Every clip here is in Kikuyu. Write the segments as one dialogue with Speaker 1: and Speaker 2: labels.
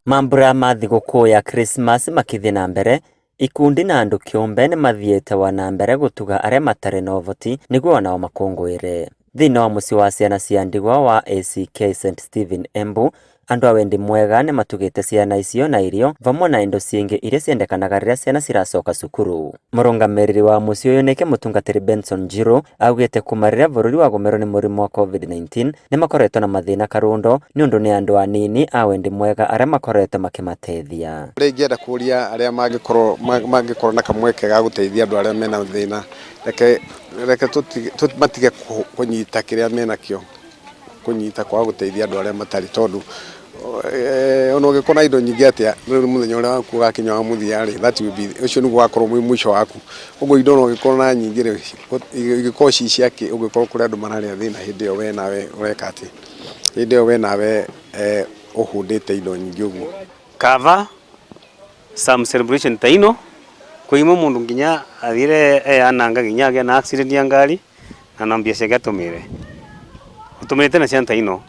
Speaker 1: Mambura ma thigũkũ ya Krismasi makĩthiĩ na mbere, ikundi na andũ kĩũmbe nĩmathiĩte wa na mbere gũtuga arĩa matarĩ na ũhoti nĩguo onao makũngũĩre. Thĩinĩ wa mũciĩ wa ciana cia ndigwa wa ACK St Stephen Embu, andũ a wendi mwega nĩmatugĩte ciana icio na irio vamwe na indo ciingĩ iria ciendekanaga rĩrĩa ciana ciracoka cukuru. Mũrũngamĩrĩri wa mũciĩ ũyũ nĩke mũtungatĩri Benson Njiru augĩte kuma rĩrĩa bũrũri wagũmĩrwo nĩ mũrimũ wa COVID-19 nĩmakoretwo na mathĩna karundo nĩũndũ nĩ andũ anini a wendi mwega arĩa makoretwo makĩmateithia.
Speaker 2: Ũrĩa ingĩenda kũria arĩa mangĩkorwo mangĩkorwo na kamweke ga gũteithia andũ arĩa mena thĩna, reke reke matige kũnyita kĩrĩa menakĩo, kũnyita kwaga gũteithia andũ arĩa matarĩ tondũ ona ũngĩkorwo na indo nyingĩ atĩa, rĩu mũthenya ũrĩa waku ũgakinya wa mũthia rĩ, that will be ũcio nĩguo ũgakorwo wĩ mũico waku. Ũguo indo ona ũngĩkorwo na nyingĩ rĩ, ingĩkorwo ci ciakĩ ũngĩkorwo kũrĩ andũ mararĩa thĩna hĩndĩ ĩyo we nawe ũreka atĩa? Hĩndĩ ĩyo we nawe ũhũndĩte indo nyingĩ ũguo.
Speaker 3: Kava some celebration ta ino kwĩ imwe mundu nginya athire eyananga nginya agĩa na accident ya ngari na na mbia ciake atumire utumirite na ciana ta ino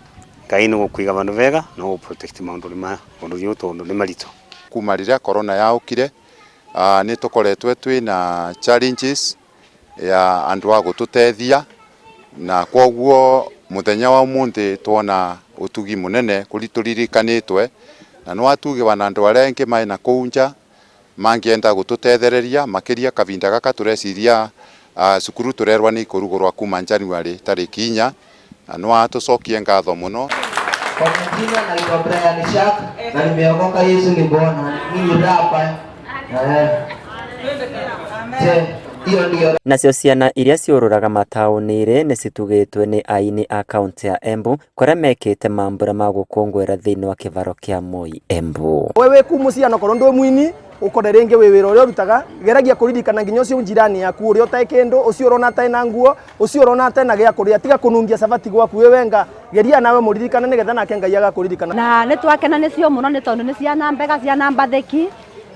Speaker 3: Ngai nĩ gũkũiga vandũ vega na gũ protect maũndũ ma ũndũ ũyũ tondũ nĩ maritũ.
Speaker 4: Kuma rĩrĩa corona yaũkire nĩ tũkoretwe twĩna challenges ya andũ a gũtũtethia na kwoguo mũthenya wa ũmũthĩ twona ũtugi mũnene kũri tũririkanĩtwe na nĩwatugiwa na andũ arĩa angĩ mena kũu nja mangĩenda gũtũtethereria makĩria kavinda gaka tũreciria cukuru tũrerwa nĩ ikũrugũrwa kuma January tarĩki 4 na nĩwatũcokie ngatho mũno.
Speaker 5: Kwa majina naitwa Brian Shark na nimeokoka. Yesu ni Bwana. Mimi ni rapa. Je, hiyo ndio
Speaker 1: Nacio ciana iria ciũrũraga mataũni-rĩ nĩcitugĩtwe nĩ aini a kaunti ya Embu kũrĩa mekĩte mambura ma gũkũngũĩra thĩinĩ wa kĩvaro kĩa Moi Embu.
Speaker 6: We wĩ ku mũciĩ onokorwo ndwĩ mwini ukore rĩngĩ wĩ wĩra ũrĩa ũrutaga, geragia kũririkana nginya ũcio njirani yaku ũrĩa ũtarĩ kĩndũ, ũcio ũrona atarĩ na nguo, ũcio ũrona atarĩ na gĩa kũrĩa. Tiga kũnungia cabati gwaku wĩ wenga, geria nawe mũririkane nĩgetha nake Ngai agakũririkana.
Speaker 7: Na nĩ twakena nĩcio mũno nĩ tondũ nĩ ciana mbega, ciana mbathĩki,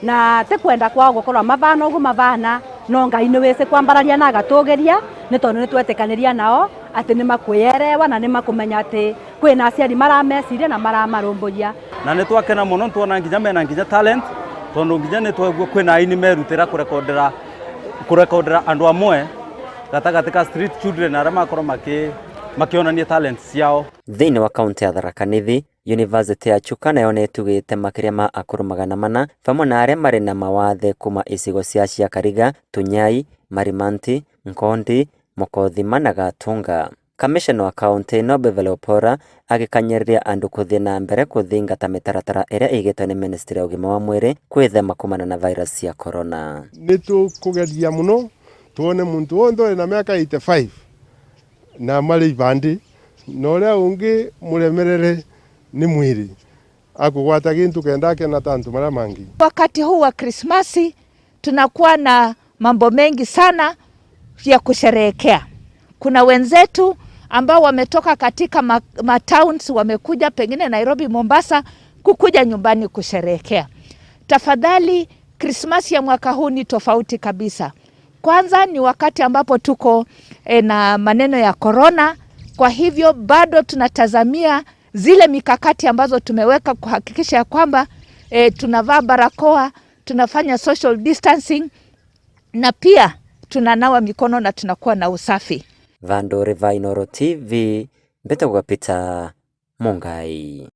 Speaker 7: na ti kwenda kwao gũkorwo mavana ũguo mavana, no Ngai nĩ wĩsĩ kwambararia na agatũgĩria nĩ tondũ nĩ twetĩkanĩria nao atĩ nĩ makwĩerewa na nĩ makũmenya atĩ kwĩna aciari marameciria na maramarũmbũiya.
Speaker 8: Na nĩ twakena mũno tuona nginya mena nginya talent tondũ nginya nĩ twaigua kwĩna aini merutĩra kũrekondera kũrekondera andũ amwe gatagatĩ ka street children arĩa makorwo makĩonania talent ciao.
Speaker 1: Thĩinĩ wa kaunti ya Tharaka Nithi, University ya Chuka nayo nĩ ĩtugĩte makĩria ma akũrũ 400 vamwe na arĩa marĩ na mawathe kuma icigo cia Ciakariga, Tunyai, Marimanti, Nkondi, Mũkothima na Gatunga. Kamishna wa kaunti ĩno Beverly Opora agĩkanyĩrĩria andũ kũthiĩ na mbere kũthingata mĩtaratara ĩrĩa ĩigĩtwo nĩ ministry ya ũgima wa mwĩrĩ kwĩthema kumana na virus ya corona.
Speaker 9: Nĩ tũkũgeria mũno tuone muntu wonthe ũrĩ na mĩaka 85 na marĩ ibandĩ na ũrĩa ũngĩ mũremerere nĩ mwĩrĩ akũgwata gintu kenda akena ta antu marĩa mangĩ.
Speaker 10: Wakati huu wa Krismasi tunakuwa na mambo mengi sana ya kusherehekea. Kuna wenzetu ambao wametoka katika ma towns, wamekuja pengine Nairobi, Mombasa, kukuja nyumbani kusherehekea. Tafadhali, Krismasi ya mwaka huu ni tofauti kabisa. Kwanza ni wakati ambapo tuko na maneno ya corona, kwa hivyo bado tunatazamia zile mikakati ambazo tumeweka kuhakikisha ya kwamba tunavaa barakoa, tunafanya social distancing na pia tunanawa mikono na tunakuwa na usafi.
Speaker 1: Vandũ va Inooro TV, mbĩtagwo Peter Mungai.